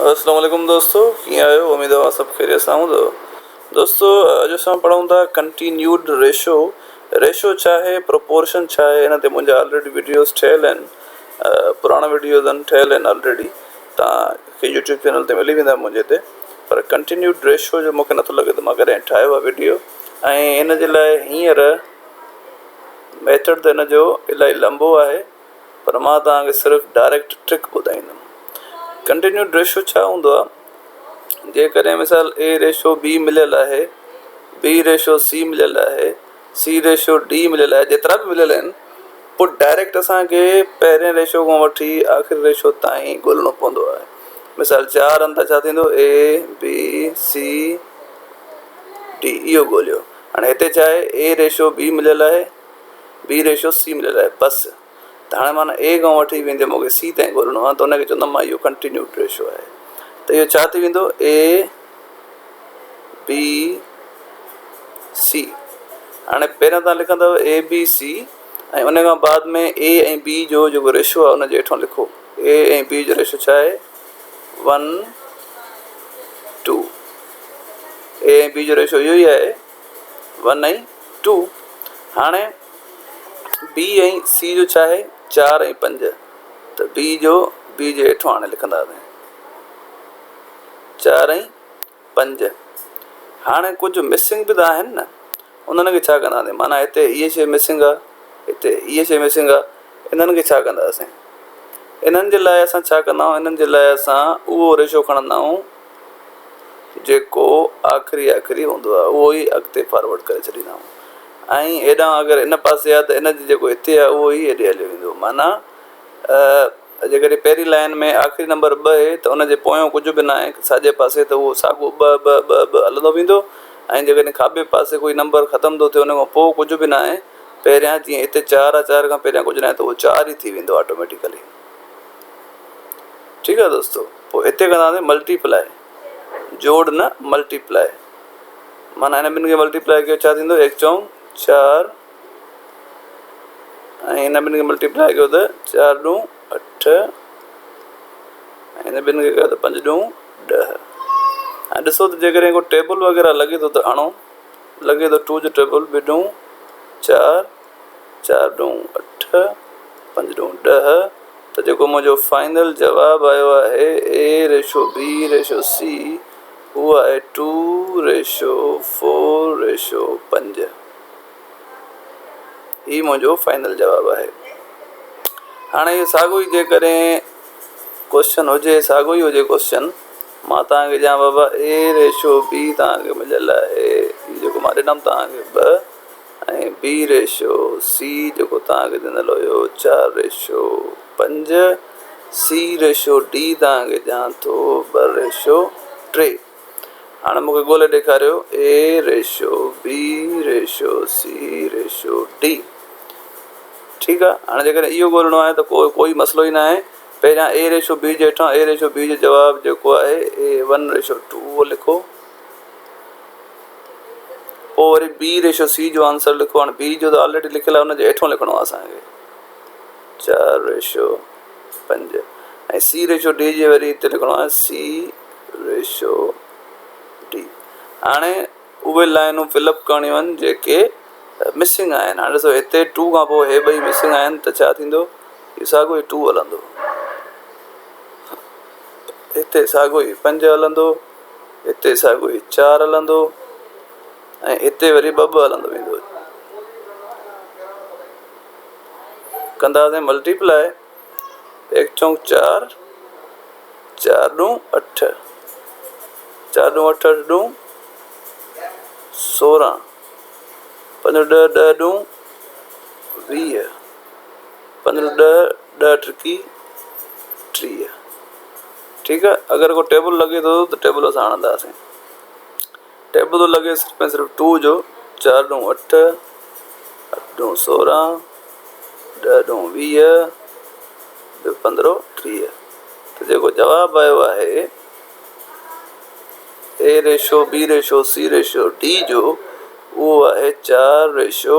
السلام عليڪم دوستو ڪيئن آهيو اميد اوهان سڀ خيريت سان هوندو دوستو اڄ اسان پڙهون ٿا ڪنٽينيوڊ ريشو ريشو ڇا آهي پروپورشن ڇا آهي ان تي منهنجا آلريڊي وڊيوز ٺهيل آهن پراڻا وڊيوز آهن ٺهيل آهن آلريڊي توهان کي يوٽيوب چينل تي ملي ويندا منهنجي تي پر ڪنٽينيوڊ ريشو جو مونکي نٿو لڳي ته مان ڪڏهن ٺاهيو آهي وڊيو ۽ ان جي لاء هينئر ميٿڊ ته ان جو الاهي لمبو آهي پر مان توهان کي صرف ڊائريڪٽ ٽرڪ ٻڌائيندم. ڪنٽينيوڊ ريشو ڇا هوندو آهي؟ جيڪڏهن مثال اي ريشو بي مليل آهي، بي ريشو سي مليل آهي، سي ريشو ڊي مليل آهي، جيترا به مليل آهن پوء ڊائريڪٽ اسان کي پهرين ريشو کان وٺي آخري ريشو تائين ڳولڻو پوندو آهي. مثال چار آهن ته ڇا ٿيندو اي بي سي ڊي اهو ڳوليو. هاڻي هتي ڇا آهي اي ريشو بي مليل آهي. بي ريشو سي مليل آهي بس ته هاڻي معنيٰ اي کان وٺي ويندي مون کي سي تائين ڳولڻو آهي ته ان کي چوندم مان اهو ڪنٽينيوڊ ريشو آهي ته اهو ڇا ٿي ويندو اي بي سي هاڻي پهريان تان لکندو اي بي سي ۽ ان کان بعد ۾ اي ۽ بي جو جيڪو ريشو آهي ان جي هيٺان لکو اي ۽ بي جو ريشو ڇا آهي 1 2 اي ۽ بي جو ريشو اهو ئي آهي 1 ۽ 2 هاڻي بي ۽ سي جو ڇا آهي 4 ۽ 5 ته بي جو بي جي هيٺو هاڻي لکنداسين 4 ۽ 5 هاڻي ڪجهه مسنگ به ته آهن نه انهن کي ڇا ڪنداسين معنيٰ هتي هيء شيء مسنگ آهي هتي هيء شيء مسنگ آهي انهن کي ڇا ڪنداسين انهن جي لاء اسان ڇا ڪندا آهيون انهن جي لاء اسان اهو ريشو کڻندا آهيون جيڪو آخري آخري هوندو آهي اهو ئي اڳتي فارورڊ ڪري ڇڏيندا آهيون ۽ هيڏانهن اگر ان پاسي آهي ته ان جي جيڪو هتي آهي اهو ئي هيڏي هليو ويندو معنيٰ جيڪڏهن پهرين لائن ۾ آخري نمبر ٻه آهي ته ان جي پويان ڪجهه به ناهي ساڄي پاسي ته اهو ساڳو ٻه ٻه ٻه ٻه هلندو ويندو ۽ جيڪڏهن کاٻي پاسي ڪوئي نمبر ختم ٿو ٿئي ان کان پوء ڪجهه به ناهي پهريان جيئن هتي چار آهي چار کان پهريان ڪجهه ناهي ته اهو چار ئي ٿي ويندو آٽوميٽيڪلي ٺيڪ آهي دوستو پوء هتي ڪنداسين ملٽي پلائي جوڙ نه ملٽي پلائي معنيٰ هن ٻن کي ملٽي پلائي ڪيو ڇا ٿيندو هڪ چون چار ۽ هن ٻن کي ملٽي پلائي ڪيو ته چار ڏون اٺ ۽ هن ٻن کي ڪيو ته پنج ڏون ڏهه ۽ ڏسو ته جيڪڏهن ڪو ٽيبل وغيره لڳي ٿو ته هڻو لڳي ٿو ٽو جو ٽيبل ٻه ڏون چار چار ڏون اٺ پنج ڏون ڏهه ته جيڪو منهنجو فائنل جواب آيو آهي اي ريشو بي ريشو سي اهو آهي ٽو ريشو فور ريشو پنج هي منهنجو فائنل جواب آهي هاڻي اهو ساڳو ئي جيڪڏهن ڪوشچن هجي ساڳو ئي هجي ڪوشچن مان توهان کي ڏيان بابا اي ريشو بي توهان کي مليل آهي جيڪو مان ڏنم توهان کي ٻه ۽ بي ريشو سي جيڪو توهان کي ڏنل هيو چار ريشو پنج، سي ريشو ڊي توهان کي ڏيان ٿو ٻه ريشو ٽي. هاڻي مون کي ڳولي ڏيکاريو اي ريشو بي ريشو سي ريشو ڊي. ٺيڪ آهي هاڻي جيڪڏهن اهو ڳولڻو آهي ته ڪو ڪوئي مسئلو ئي ناهي پهريان اي ريشو بي جي هيٺان اي ريشو بي جو جواب جيڪو آهي اي ون ريشو ٽو اهو لکو. پوء وري بي ريشو سي جو آنسر لکو هاڻي بي جو ته آلريڊي لکيل آهي ان جي هيٺون لکڻو آهي اسانکي چار ريشو پنج ۽ سي ريشو ڊي جي وري هتي لکڻو آهي سي ريشو ڊي هاڻي اهي لائنون فل اپ ڪرڻيون آهن جيڪي مسنگ آهن هاڻي ڏسو هتي ٽو کان پوء هي ٻئي مسنگ آهن ته ڇا ٿيندو هي ساڳو ئي ٽو هلندو هتي ساڳو ئي پنج هلندو هتي ساڳيو ئي چار هلندو ۽ هتي وري ٻه ٻه هلندو ويندو. ڪنداسين ملٽي پلائي هڪ چونڪ چار، چار ڏون اٺ، چار ڏون اٺ، اٺ ڏون سورهن، پنج ڏهه، ڏهه ڏون 20، پنج ڏهه، ڏهه ٽڪي 30. ٺيڪ آ اگر ڪو ٽيبل لڳي ٿو ته ٽيبل اسان هڻنداسين ٽيبل ٿو لڳي صرف ۽ صرف ٽو جو چار ڏون اٺ، اٺ ڏون 16، ڏهه ڏون 20، ٻيو پندرهن 30 ته جيڪو جواب آيو آهي اي ريشو بي ريشو سي ريشو ڊي جو اهو آهي چار ريشو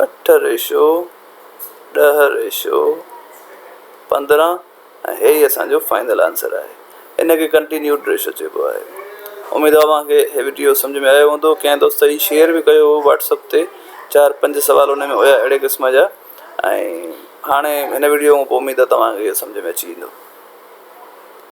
اٺ ريشو ڏهه ريشو 15 ۽ هي ئي اسان جو فائنل آنسر آهي. ان کي ڪنٽينيوڊ ريشو چئبو آهي. اميد آهي اوهان کي هي وڊيو سمجهه ۾ آيو هوندو. ڪنهن دوست هي شيئر به ڪيو هو واٽس اپ تي، چار پنج سوال ان ۾ هيا اهڙي قسم جا ۽ هاڻي هن وڊيو کان پوء اميد آهي توهان کي سمجهه ۾ اچي ويندو.